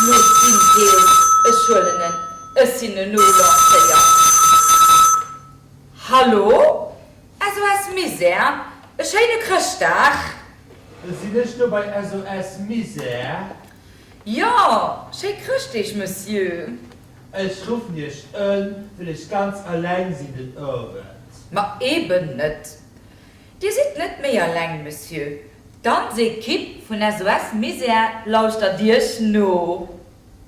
Loosst sinn, Théo, ech huelen en, ech sinn en nolancéiert. Hallo? SOS Misär, e schéine Chrëschtdag! Sinn ech do bei SOS Misär? Jo, schéi Chrëschtdeeg, Monsieur. Ech ruffen iech un, well ech ganz alleng sinn den Owend. Ma eben net. Dir sidd net méi alleng, Monsieur. D'ganz Equipe vun SOS Misär lauschtert Iech no.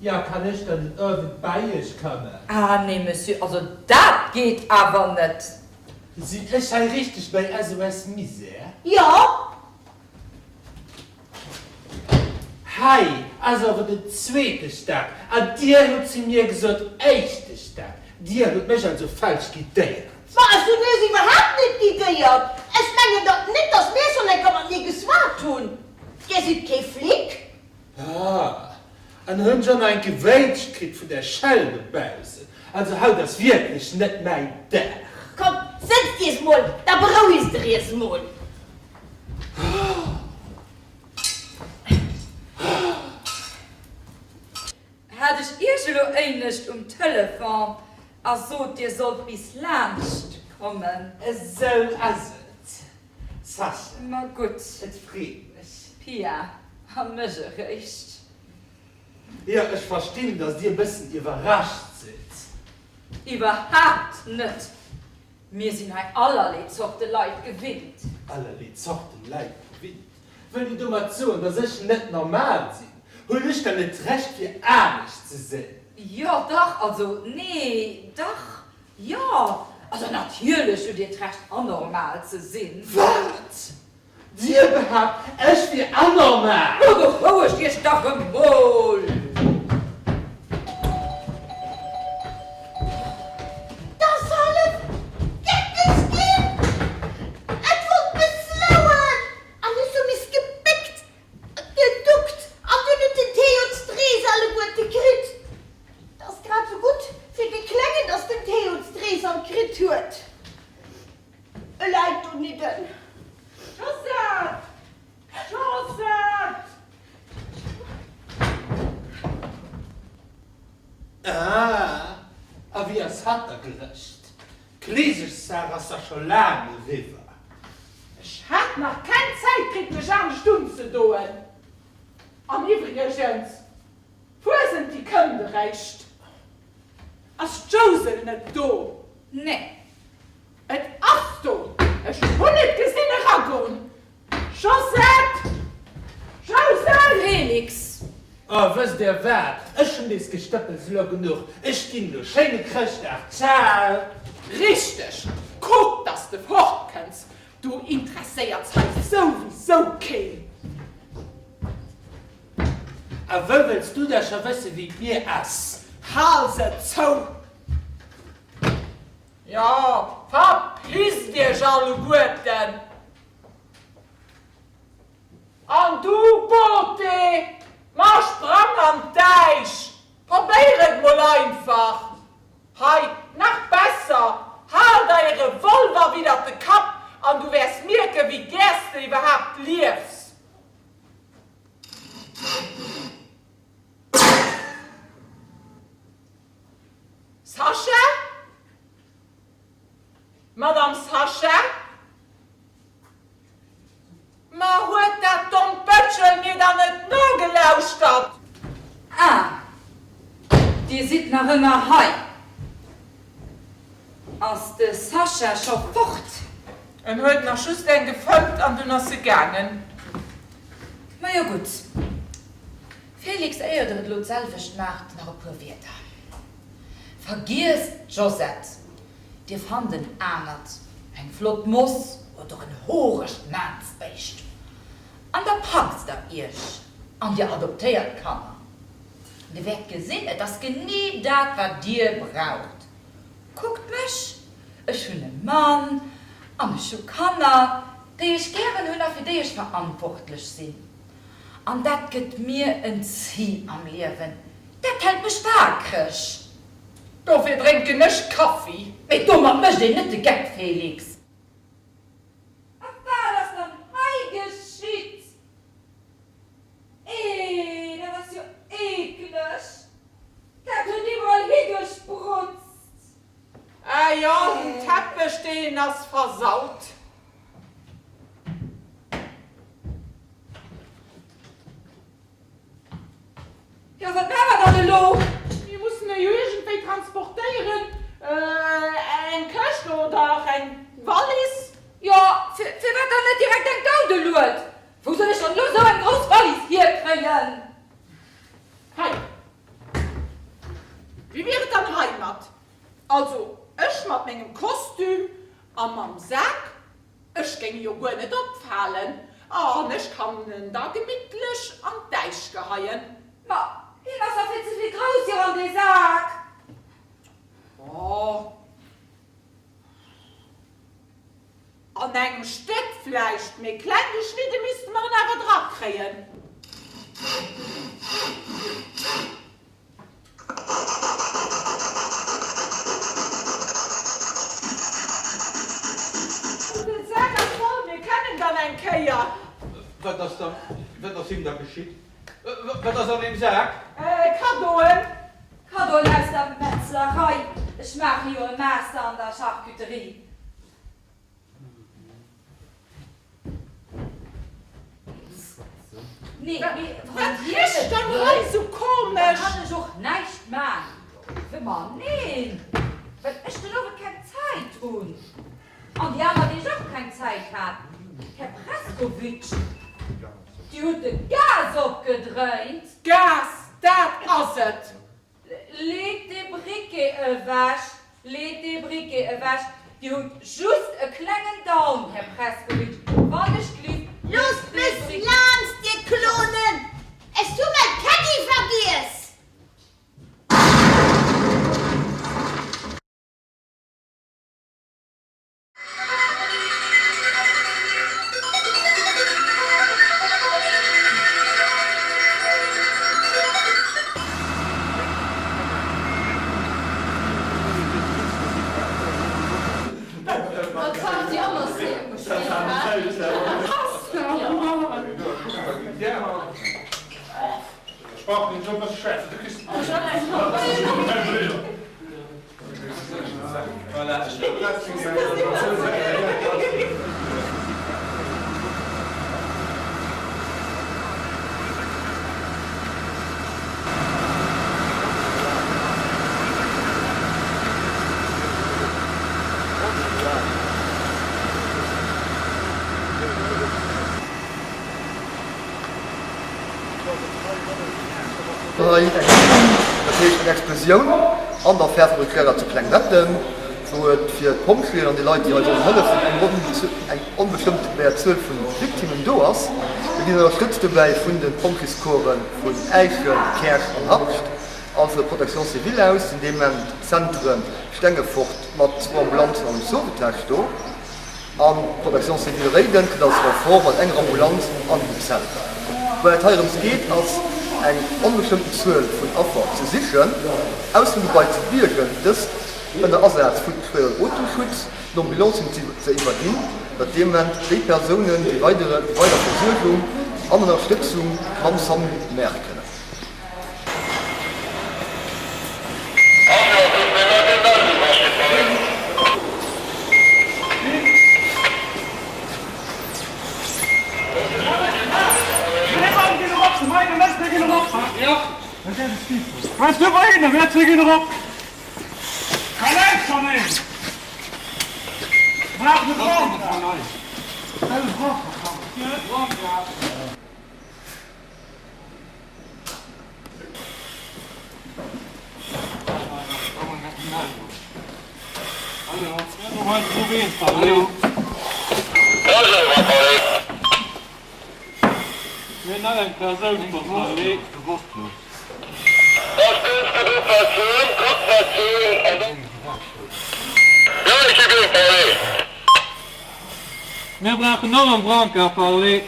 Jo, kann ech dann den Owend bei Iech kommen? Ah nee, Monsieur, also dat geet awer net. Sinn ech hei richteg bei SOS Misär? Jo. Hei ass awer den zweete Stack an Dir hutt zu mir gesot éischte Stack. Dir hutt mech also falsch guidéiert. Ma ech hunn Iech iwwerhaapt net guidéiert. Ech mengen dach net, dass mir schonn eng Kéier matenee geschwat hunn. Dir sidd kee Flic. Ah, an hunn schon nach eng gewéitscht kritt vun der Schell dobaussen. Also haut ass wierklech net mäin Dag. Kommt, sëtzt Iech mol, da berouegt Der Iech mol. Hat ech Iech elo éinescht um Telefon a sot, Dir sollt bis laanscht kommen? Esou ass et, Sascha. Ma gutt. Et freet mech. Pia, A mech eréischt. Jo, ech verstinn, datt Dir e bëssen iwwerrascht sidd. Iwwerhaapt net. Mir sinn hei allerlee Zorte Leit gewinnt. Allerlee Zorten Leit gewinnt? Wëllt Dir domat soen, dass ech net normal sinn? Hunn ech dann net d'Recht fir anescht ze sinn? Jo, dach, also nee, dach, jo, also natierlech hutt Dir d'Recht anormal ze sinn. Wat? Dir behaapt, ech wier anormal? Lo berouegt Iech dach emol! T'ass hallef geckeg ginn! Et wollt mech slouen an ech hu mech gebéckt, geduckt an dunn huet den Théo d'Strees alleguerte kritt. T'ass grad sou gutt fir dee Klengen, dass den Théo d'Strees all kritt huet. E läit donidden. Josette! Josette! Ah, a wéi ass hatt da gerëscht? D'Kleeseschsaach ass da scho laang eriwwer. Ech hat nach keng Zäit kritt mech anescht unzedoen. An iwwregens, Fuesent déi kënnt eréischt. Ass d'Jousel net do? Nee. Et ass do! Ech hunn et gesinn eragoen. Josette! Jousel! Félix! Oh, wësst Dir wat, ech hunn dees Gestëppels elo genuch. Ech ginn elo. Schéine Chrëschtdag. Ciao! Richteg! Kuck, dass de fortkënns. Du interesséierts hei souwisou keen. A wou wëlls du da scho wëssen, wéi et mir ass? Hal se zou! Jo, verpisst iech alleguerten! An du, Bote, ma sprang an d'Äich! Probéier et mol einfach! Hei, nach besser, hal der e Revolver widdert de Kapp an du wäers mierken, wéi gäers de iwwerhaapt liefs! Sascha? Madame Sascha? Ma huet dat dommt Bëtschel mir dann net nogelauschtert? Ah, Dir sidd nach ëmmer hei? Ass de Sascha scho fort? En huet nach just eng gefëmmt an dunn ass e gaangen. Majo gutt. Félix, éier der et elo d'selwecht maacht, nach e puer Wierder. Vergiesst d'Josette, dir fannt en anert, eng flott Moss oder en horegt Maansbéischt, an da packt der iech an dir adoptéiert d'Kanner. An dir wäert gesinn, et ass genee dat, wat dir braucht. Kuckt mech, ech hunn e Mann an ech hu Kanner, déi ech gären hunn a fir déi ech verantwortlech sinn. An dat gëtt mir en Zil am Liewen, dat hält mech waakreg. Dofir drénken ech Kaffi. Mee domat mécht een net de Geck, Félix. A wat ass dann hei geschitt? Versaut. Jo, wat maache mer dann elo? Mir mussen e jo iergendwéi transportéieren. Eng Këscht oder eng Wallis? Jo, firwat dann net direkt eng Daudelued? Wou soll ech dann elo esou eng grouss Wallis hierkréien? Hei, wéi wier et dann heimat? Also, ech mat mengem Kostüm a mam Sak, ech géing jo guer net opfalen an ech kann en da gemittlech an d'Äisch geheien. Ma hien ass der vill ze vill grouss fir an dee Sak. Oh. An engem Stéck vläicht, mee kleng geschnidde misste mer en awer drakréien. De Sak ass voll, mir kennen dann eng Kéier. Wat ass da, wat ass him da geschitt? Wat ass an deem Sak? Kaddoen. Kaddoen aus der Metzlerei. Ech maache jo e Master an der Charcuterie. Nee, mee Wat richt dann hei esou komesch? Da kann ech och näischt maan. Ma neen, well ech den Owend keng Zäit hunn an déi aner Deeg och keng Zäit hat. Här Preskovic, Dir hutt de Gas opgedréint. Gas, dat ass et! Leet dee Briquet ewech, leet dee Briquet ewech! Dir hutt just e klengen Daum, Här Preskovic, wann ech glift, Loosst dee mech Briquet. laanst, dir Klonen! Ech hu mäi Caddie vergiess! Hei eng Boom, dat heescht eng Explosioun an der Fährfabrik Werra zu Klengbetten, wou et fir d'Pompjeeën an déi Leit, déi hei sollen hëllefen, eng onbestëmmtbar Zuel vu Victimmen do ass. Mir ginn ënnerstëtzt dobäi vun de Pompjeescorpsen vun Äischen, Käerch an Habscht a vun der Protection civile aus, sinn dee Moment Zentre Stengefort mat zwou Ambulanzen an um Sauvetage do. An d'Protection civile Réiden kënnt als Renfort mat enger Ambulanz an dem Zelt. Woubäi et hei erëms geet, ass eng onbestëmmten Zuel vun Affer ze sichen, aus dem Gebai ze biergen, dëst ënner Asaz vun schwéieren Otemschutz, den Ambulancen ze iwwerginn, datt dee Moment déi Persounen déi weider Versuergung an Ënnerstëtzung mam Samu maache kënnen. Mir brauchen och en Brancard, parlez.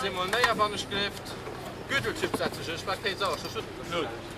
eemol néier wann ech gelift. Gürtelchips setze ech, ech war kéi sauer, ech hu just.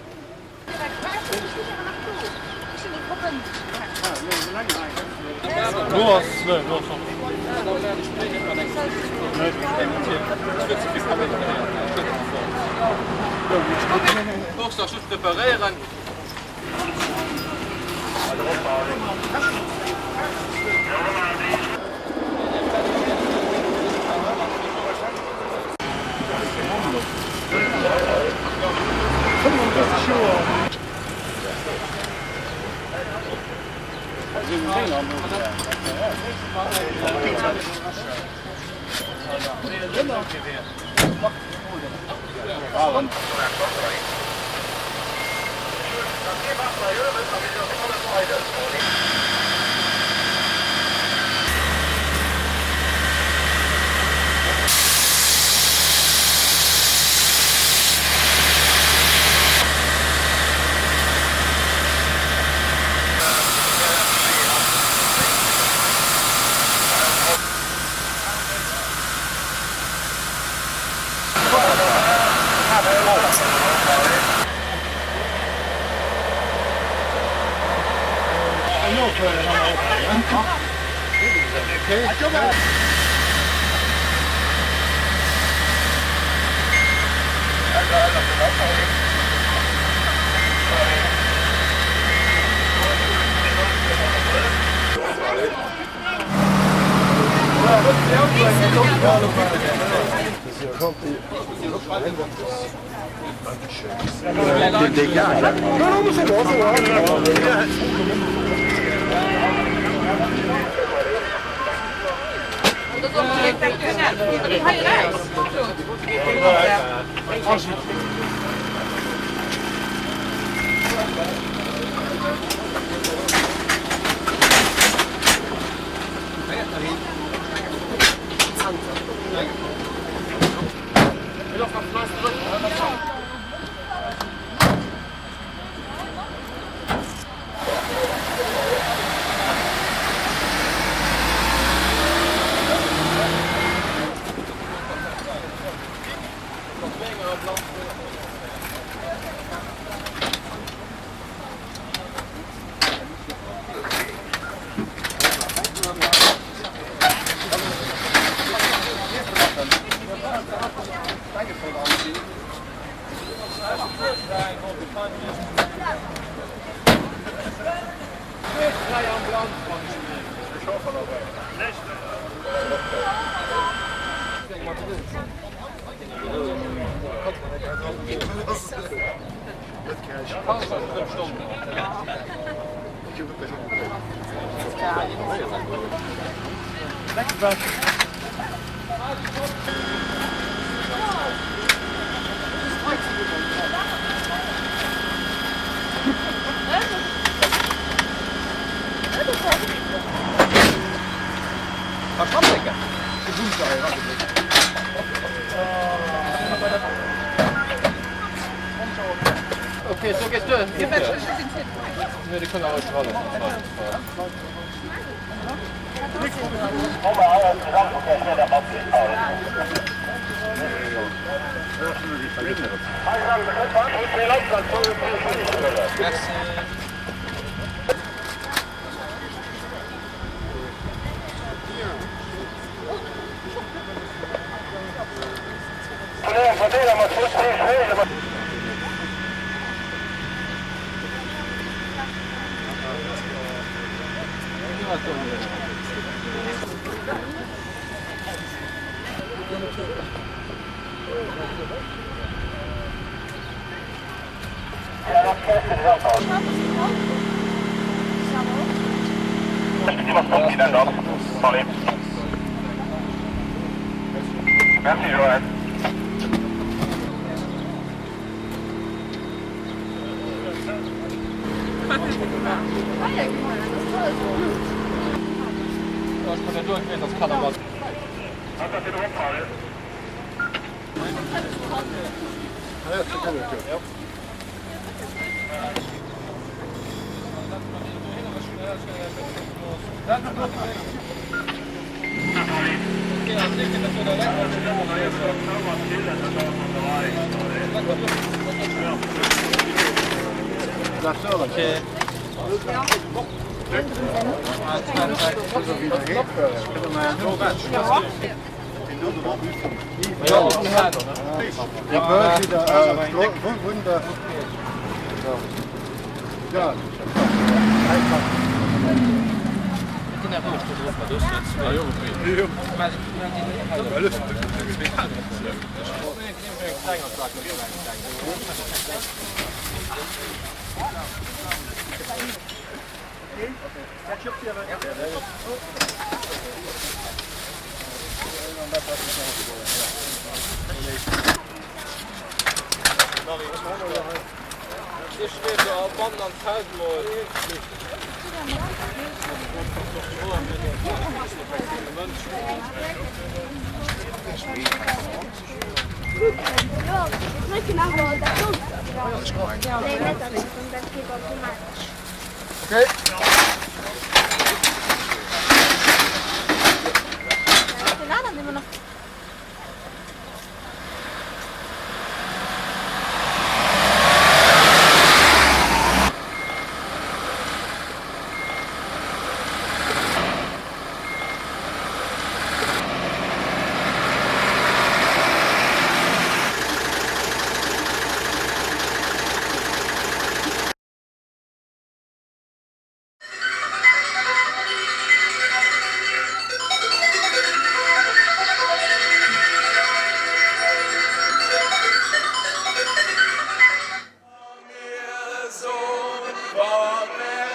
Mir soen, wa mär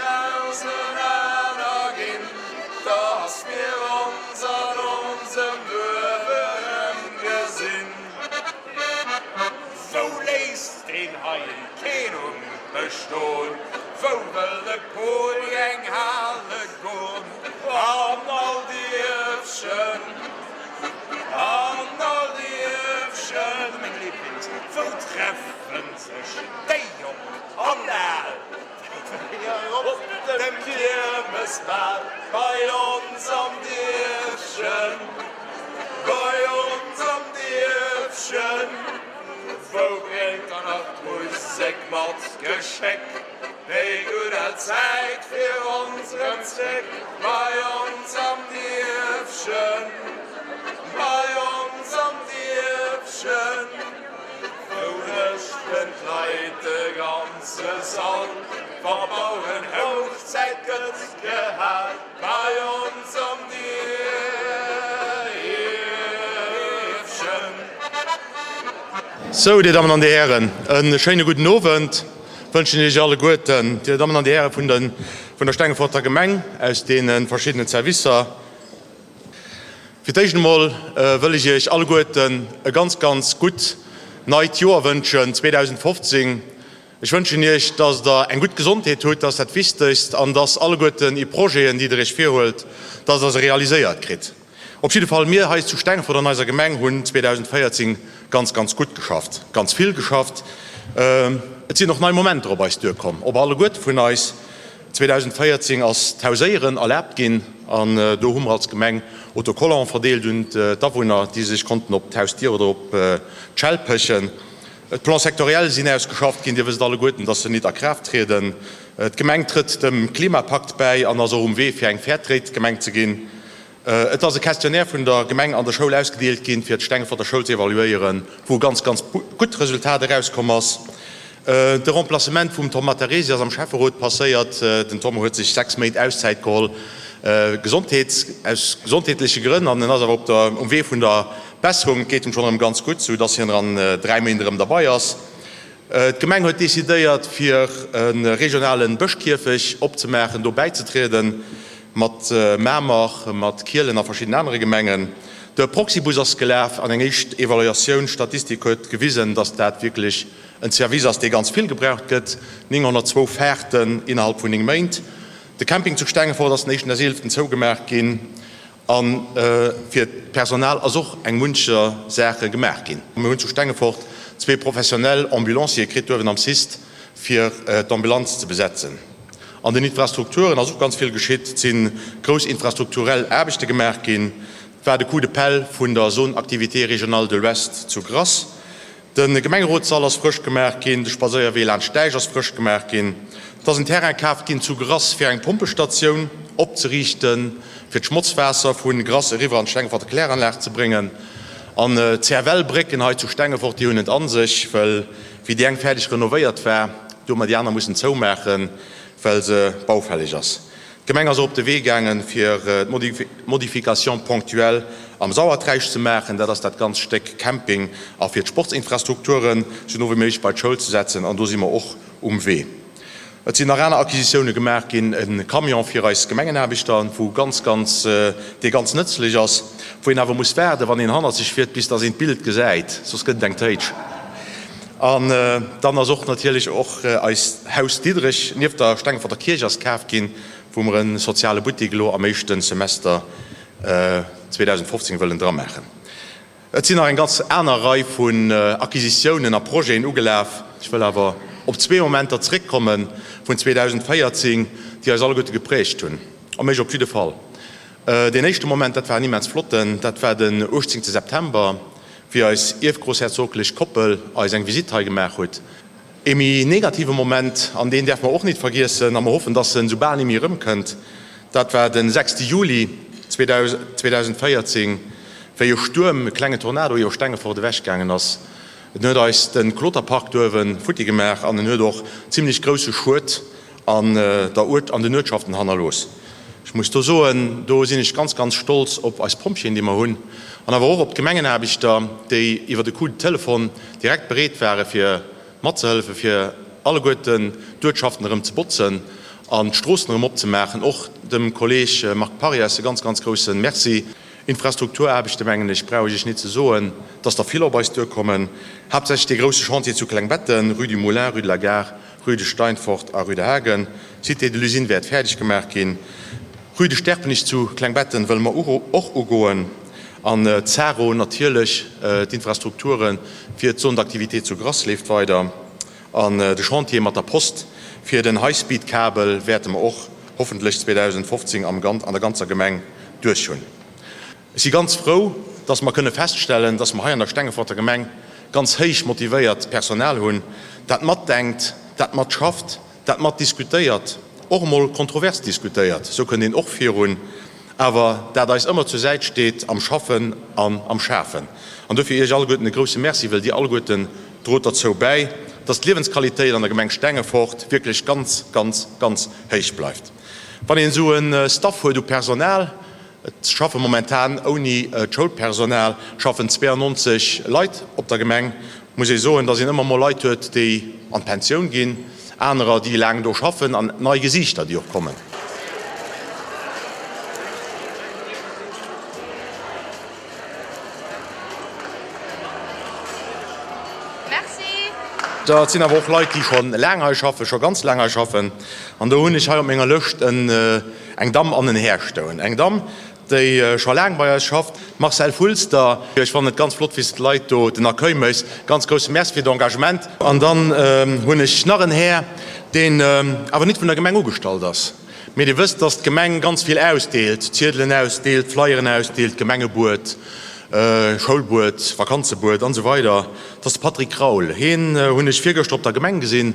ausenaner ginn, dass mir ons an onsem Duerf erëmgesinn. Wou léisst deen heien keen um bestoen? Wou wëll de Poli eng hale gon? An all Dierfchen, an all Dierfchen, meng Liblings, wou treffen sech déi Jonk an Al? Op dem Kiermesbal bei ons am Dierfchen, bei ons am Dierfchen. Wou bréngt dann nach d'Musek mat Geschéck déi gutt al Zäit fir ons erëm zréck bei ons am Dierfchen, bei ons am Dierfchen. Wou rëschten d'Leit de ganze Sall, wa Bauerenhouchzäit gëtt gehal bei ons am Dierfchen. Sou, Dir Dammen an Dir Hären, e schéine gudden Owend wënschen ech Iech alleguerten, Dir Dammen an Dir Häre vun der Stengeforter Gemeng, aus deene verschiddenen Servicer. Fir d'éischt emol wëll ech Iech alleguerten e ganz, ganz gutt neit Joer wënschen, 2015. Ech wënschen Iech, dass Der eng gutt Gesondheet hutt, dat ass dat Wichtegst, an dass alleguerten déi Projeten, déi Der Iech virhuelt, dass Der se realiséiert kritt. Op jidde Fall, mir hei zu Stengefort an eiser Gemeng hunn 2014 ganz, ganz gutt geschafft, ganz vill geschafft. Et sinn och nei Momenter op eis duerkomm, op alleguerte vun eis. 2014 ass d'Hauséieren erlaabt ginn an do hu mer als Gemeng Autocollante verdeelt un d'Awunner, déi sech konnten op d'Hausdier oder op d'Schell péchen. D'Plans sectoriels sinn ausgeschafft ginn. Dir wësst alleguerten, dass se nit a Kraaft trieden. D'Gemeng trëtt dem Klimapakt bäi an ass och um Wee fir eng Fairtrade-Gemeng ze ginn. Et ass e Questionnaire vun der Gemeng an der Schoul ausgedeelt ginn, fir d'Stengeforter Schoul ze evaluéieren, wou e ganz, ganz gutt Resultat erauskomm ass. De Remplacement vum Tom Matarrese ass am Schäfferot passéiert. Den Tom huet sech 6 Méint Auszäit geholl, Gesondheets, aus gesondheetleche Grënn, an en ass awer op der, um Wee vun der Besserung. Et geet em schonn erëm ganz gutt, sou dass hien an 3 Méint erëm derbei ass. D'Gemeng huet decidéiert fir e regionale Bëschkierfech opzemaachen, do bäizetrieden, mat Mamer, mat Kielen a verschidden anere Gemengen. De Proxibus ass gelaf an eng éischt Evaluatioun, Statistik huet gewisen, dass dat wierklech en Service ass, dee ganz vill gebraucht gëtt, 902 Faarten innerhalb vun 9 Méint. De Camping zu Stengefort ass den éischten eeleften zougemaach ginn. A fir d'Personal ass och eng muncher Saache gemaach ginn. Mir hunn zu Stengefort zwee professionell Ambulanciere kritt uewen am Sist, fir d'Ambulanz ze besetzen. An den Infrastrukturen ass och ganz vill geschitt. Et si grouss infrastrukturell Aarbechte gemaach ginn. war de Coup de pelle vun der Zone Activités Régionale de l'Ouest zu Grass. De Gemengerotssall ass frësch gemaach ginn, de Spadséierwee laanscht d'Däich ass frësch gemaach ginn. Et ass en Terrain kaaft ginn zu Grass fir eng Pompestatioun opzeriichten, fir d'Schmotzwaasser vu Grass eriwwer an d'Stengeforter Kläranlag ze bréngen. An d'CFL-Brécken hei zu Stengefort, déi hunn et a sech, well wéi déi eng fäerdeg renovéiert war, do hu mer déi aner mussen zoumaachen, well se baufälleg ass. D'Gemeng ass och op de Wee gaangen, fir d'Modification ponctuelle am Sauerträich ze maachen, dat ass dat ganz Stéck Camping, a fir d'Sportsinfrastrukturen sou no wéi méiglech bei d'Schoul ze setzen. An do si mer och um Wee. Et sinn nach aner Acquisitioune gemaach ginn, e Camion fir eis Gemengenaarbechter, wou ganz, ganz, dee ganz nëtzlech ass, wou een awer muss waarden, wann een hannert sech fiert, bis dass een d'Bild gesäit, soss gëtt et eng Téitsch. An dann ass och natierlech och eist Haus Diderich nieft der Stengeforter Kierch ass kaf ginn, wou mer e soziale Buttek elo am éischte Semester 2015 wëllen dramaachen. Et sinn nach eng ganz aner Rei vun Acquisitiounen a Projeten ugelaf. Ech wëll awer op zwee Momenter zréckkomme vun 2014, déi eis alleguerte geprägt hunn, a mech op jidde Fall. Deen éischte Moment, dat war en immens flotten, dat war den 18 September, wéi eis ierfgroussherzoglech Koppel eis eng Visitt hei gemaach huet. Ee méi negative Moment, an deen däerfe mer och nit vergiessen, a mer hoffen, dass en esou bal ni méi erëmkënnt, dat war de 6 Juli 2014, wéi e Stuerm, e klengen Tornado iwwer Stengefort ewechgaangen ass. En huet eis de Kloterpark douewe futti gemaach an en huet och zimlech grousse Schued an der Uert, an den Uertschaften hannerlooss. Ech muss do soen, do sinn ech ganz, ganz stolz op eis Pompjeeën, déi mer hunn, an awer och op d'Gemengenaarbechter, déi iwwer e Coup de téléphone direkt bereet ware fir matzehëllefen, fir alleguerten d'Uertschaften erëm ze botzen an d'Stroossen erëm opzemaachen. Och dem Kolleeg Marc Parias e ganz, ganz grousse Merci. Infrastrukturaarbechte mengen ech, brauch ech Iech nit ze soen, dass der vill op eis duerkommen, haaptsächlech dee grousse Chantier zu Klengbetten, rue du Moulin, rue de la Gare, Rue de Steinfort a Rue de Hagen, Cité de l'Usine wäert fäerdeg gemaach ginn. Rue de Sterpenich zu Klengbetten wëlle mer och ugoen an d'Zaro natierlech. D'Infrastrukture fir d'Zone d'activité zu Grass leeft weider an de Chantier mat der Post fir den High-Speed-Kabel wäerte mer och hoffentlech 2015 am an der ganzer Gemeng duerch hunn. Ech si ganz frou, dass mer kënne feststellen, dass mer hei an der Stengeforter Gemeng ganz héich motivéiert Personal hunn, dat matdenkt, dat matschafft, dat mat diskutéiert, och emol kontrovers diskutéiert, esou kënnt een och virun, awer dat eis ëmmer zur Säit steet am Schaffen an am Schafen. An dofir Iech alleguerten e grouse Merci, well Dir alleguerten drot derzou bäi, dass d'Liewensqualitéit an der Gemeng Stengefort wierklech ganz, ganz, ganz héich bleift. Wann een esou e Staff huet u Personal, Et schaffe momentan ouni d'Schoulpersonal schaffen 92 Leit op der Gemeng. Muss ee soen, datt een ëmmer mol Leit huet, déi an d'Pensioun ginn, anerer, déi laang do schaffen an nei Gesiichter, déi och kommen. Dat sinn awer och Leit, déi scho laang hei schaffen, scho ganz laang hei schaffen. An do hunn ech hei op menger Lëscht eng Damm an en Här stoen. Eng Damm, déi scho laang bei eis schafft, d'Marcelle Fulster. Ech fannen et ganz flott, wéi s de d'Leit do den Accueil méchs. Ganz grousse Merci fir d'Engagement. An dann hunn ech nach en Här, deen awer nit vun der Gemeng ugestallt ass. Mee Dir wësst, dass d'Gemeng ganz vill ausdeelt, Ziedelen ausdeelt, Flyeren ausdeelt, Gemengebuet, Schoulbuet, Vakanzebuet an esou weider. Dat ass de Patrick Kraul. Hien hunn ech virgëschter op der Gemeng gesinn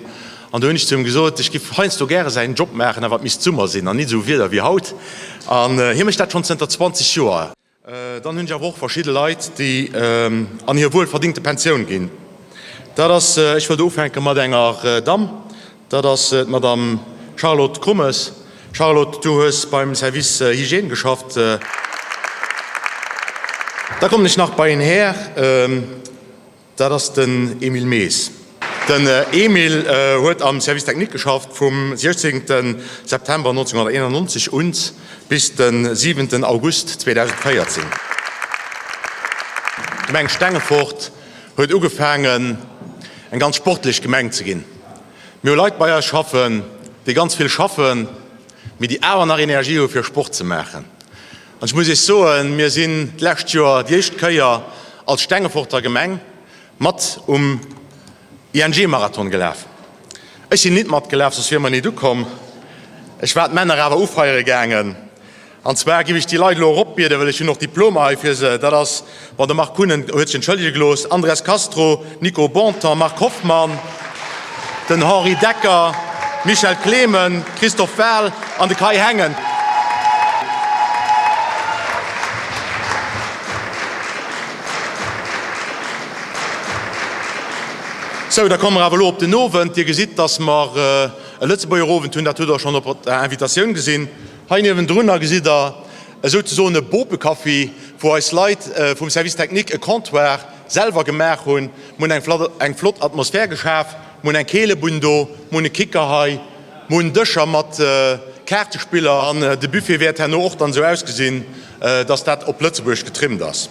an do hunn ech zu him gesot, ech giff heiansdo gäre säin Job maachen, awer et misst Summer sinn an nit esou Wieder wéi haut. An hie mécht dat schonn zënter 20 Joer. Dann hunn ech awer och verschidde Leit, déi an hir wuelverdingte Pensioun ginn. Dat ass, ech wëll do ufänke mat enger Damm, dat ass d'Madame Charlotte Krummes. Charlotte, du hues beim Service Hygiène geschafft. Da kommen ech nach bei en Här. Dat ass den Emile Mees. Den Emile huet am Service technique geschafft vum 16 September 1991 un bis de 7 August 2014. D'Gemeng Stengefort huet ugefaangen eng ganz sportlech Gemeng ze ginn. Mir hu Leit bei eis schaffen, déi ganz vill schaffen, mee déi awer nach Energie hu fir Sport ze maachen. An ech muss Iech soen, mir sinn d'lescht Joer déi éischt Kéier als Stengeforter Gemeng mat um ING-Marathon gelaf. Ech sinn nit matgelaf, soss wier mer nit ukomm. Ech war d'Männer awer ufeiere gaangen. An zwar giff ech déi Leit elo eropbieden, well ech hunn och Diplomer hei fir se. Dat ass, bon, de Marc Kuhnen huet sech entschëllege gelooss, Andres Castro, Nico Bontemps, Marc Hoffmann, den Henri Decker, Michel Clemen, Christophe Wahl an de Kai Hengen. Sou, da komme mer awer elo op den Owend. Dir gesitt, dass mer e Lëtzebuerger Owend hunn, dat hutt Der schonn op der Invitatioun gesinn. Hei niewendrunner gesitt der esouzesoen e Bopekaffi, wou eis Leit vum Service technique e Comptoir selwer gemaach hunn. Mir hunn eng flott Atmosphär geschaf, mir hunn eng Keelebunn do, mir hunn e Kicker hei, mir hunn Dëscher mat Kaartespiller an de Buffet wäert herno och dann esou ausgesinn, dass dat op Lëtzebuerg getrimmt ass.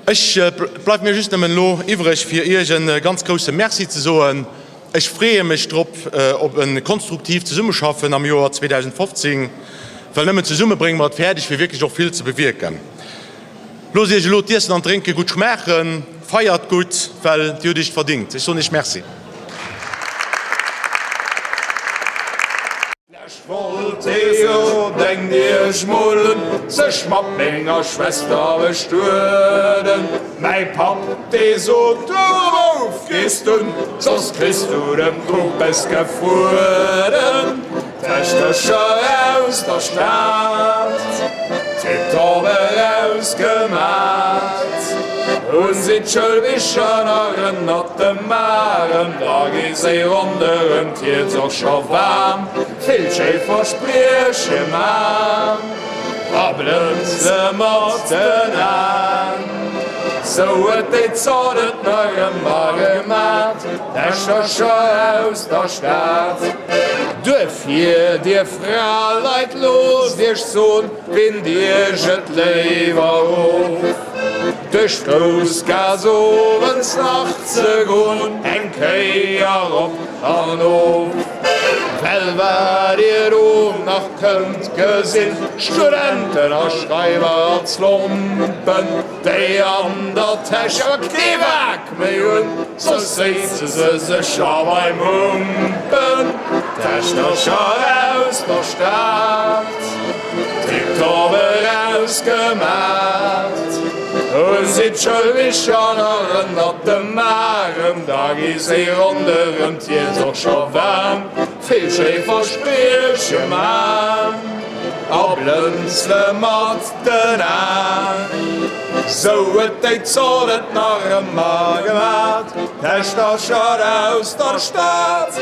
Ech bleift mir just nëmmen elo iwwreg fir Iech e ganz grousse Merci ze soen. Ech freeë mech drop op e konstruktiivt Zesummeschaffen am Joer 2015, well nëmmen zesumme brénge mer et fäerdeg fir wierklech och vill ze bewierken. Loosst Iech elo d'Iessen an d'Drénke gutt schmaachen, feiert gutt, well Dir hutt Iech et verdingt. Ech soen Iech Merci. Vläch wollt ee jo, denkt iech mol un, sech mat menger Schwester bestueden. Mäi Papp, dee sot, Du Bouf, gees dunn, soss kriss du de Muppes gefrueden. D'Täschtercher aus der Stad, tiptop erausgemat, hunn si d'Schoulbicher nach ënnert dem Arem, da gi si ronderëm d'Hierz och scho waarm, vill schéi Versprieche man a blënze mat den Aen. Sou huet déi Zort et nach ëmmer gemat, d'Täschtercher aus der Stad. Duerfir, dir Fraleit, loosst iech son, Binnt iech et léiwer of, duerch d'Groussgaass owends nach ze gon, eng Kéier op an of. Well wat dir do nach kënnt gesinn, Studenten a Schreiber a Zlompen, déi an der Täsch awer kee Wak méi hunn, soss séize se sécher beim Humpen. D'Täschtercher aus der Stad, tiptop erausgemat, hunn si d'Schoulbicher nach ënnert dem Arem, da gi si ronderëm d'Hierz och scho waarm. Vill schéi Versprieche man a blënzle mat den Aen. Sou huet déi Zort et nach ëmmer gemat, d'Täschtercher aus der Stad.